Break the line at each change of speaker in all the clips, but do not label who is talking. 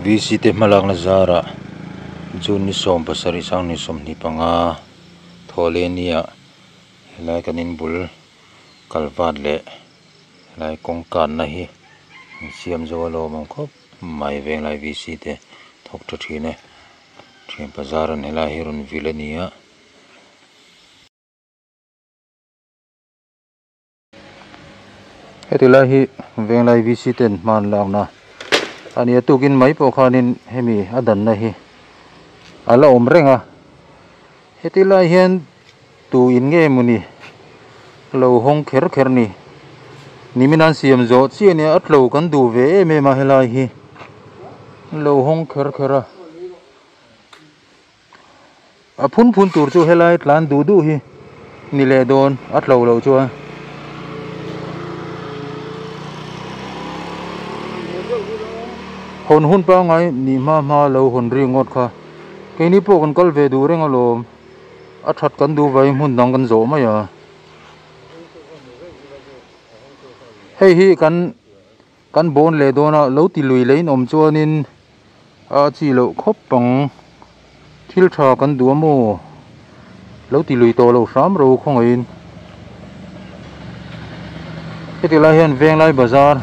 VC te hmalakna zarah June ni 17 sang ni 25 thawhlehni ah helai kan inbul kalvat leh helai kawng kanna hi an siam zo a lawm awm khawp mai venglai VC te thawk tha thin e thian bazar an helai hi rawn vil a ni a. Heti lai hi Venglai VC ten hma an lakna a ni a, tukin mai pawh khanin hemi a danna hi a la awm reng a, heti lai hian tu in nge mawni lo hawng kher kher ni, nimin an siam zawh chiah nia a tlo kan duh ve em em a helai hi lo hawng kher kher a. A phun phun tur chu helai tlan duh duh hi ni leh dawn a tlo loh chuan. Hawn hun pangngai nih hma hma lo hawn ri ngawt kha keini pawh kan kal ve duh reng alawm a that kan duh vangin hmun dang kan zawh mai a. Hei hi kan Kan bawn leh dawn a, lo ti lui leh in awm chuanin a chi loh khawp ang. Thil tha kan duh a maw? Lo ti lui tawh loh hram ro khawngaihin. Heti lai hian Venglai Bazar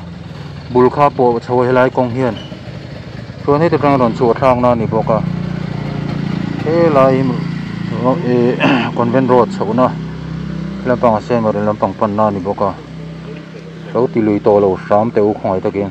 bul kha pawh chho a helai kawng hian chuan heti atanga rawn chhuah thlak na a ni bawk a. Helai hi Convent Road chhohna lampang a Senmari lampang panna a ni bawk a. Lo ti lui tawh lo hram teh u khawngaih takin.